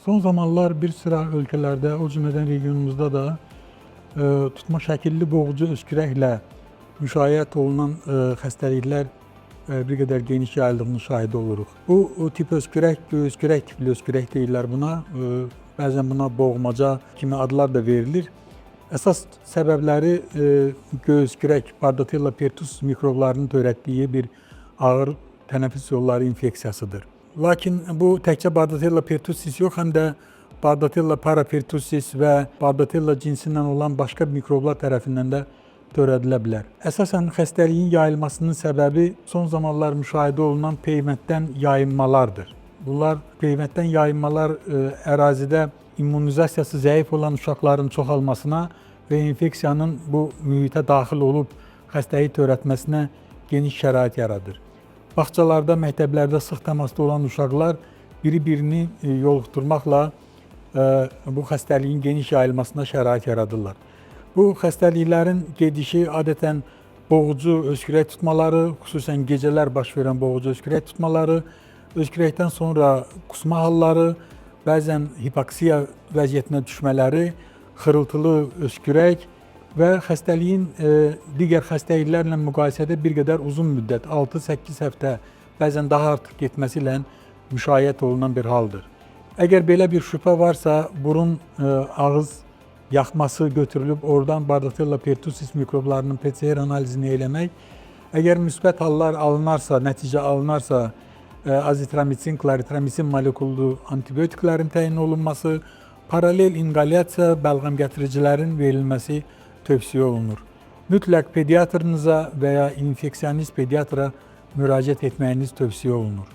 Son zamanlar bir sıra ölkələrdə, o cümlədən regionumuzda da tutma şəkilli boğucu öskürəklə müşayiət olunan xəstəliklər bir qədər geniş yayıldığının şahidi oluruq. Bu tip öskürək, öskürək tipli öskürək deyirlər buna. Bəzən buna boğmaca kimi adlar da verilir. Əsas səbəbləri göy öskürək, Bordetella pertussis mikroblarının törətdiyi bir ağır tənəffüs yolları infeksiyasıdır. Lakin bu təkcə Bordetella pertussis yox, həm də Bordetella parapertussis və Bordetella cinsindən olan başqa mikroblar tərəfindən də törədilə bilər. Əsasən xəstəliyin yayılmasının səbəbi son zamanlar müşahidə olunan peyvənddən yayınmalardır. Bunlar peyvənddən yayınmalar ərazidə immunizasiyası zəif olan uşaqların çoxalmasına və infeksiyanın bu mühitə daxil olub xəstəlik törətməsinə geniş şərait yaradır. Bağçalarda, məktəblərdə sıx təmasda olan uşaqlar biri-birini yoluxdurmaqla bu xəstəliyin geniş yayılmasına şərait yaradırlar. Bu xəstəliklərin gedişi adətən boğucu öskürək tutmaları, xüsusən gecələr baş verən boğucu öskürək tutmaları, öskürəkdən sonra qusma halları, bəzən hipoksiya vəziyyətinə düşmələri, xırıltılı öskürək və xəstəliyin digər xəstəliklərlə müqayisədə bir qədər uzun müddət, 6-8 həftə, bəzən daha artıq getməsi ilə müşayiət olunan bir haldır. Əgər belə bir şübhə varsa, burun, ağız yaxması götürülüb oradan Bordetella pertussis mikroblarının PCR analizini eləmək, əgər müsbət hallar alınarsa, nəticə alınarsa, azitromitsin, klaritromitsin molekullu antibiotiklərin təyin olunması, paralel inqalyasiya, bəlğəm gətiricilərin verilməsi tövsiyə olunur. Mütləq pediatrınıza və ya infeksionist pediatra müraciət etməyiniz tövsiyə olunur.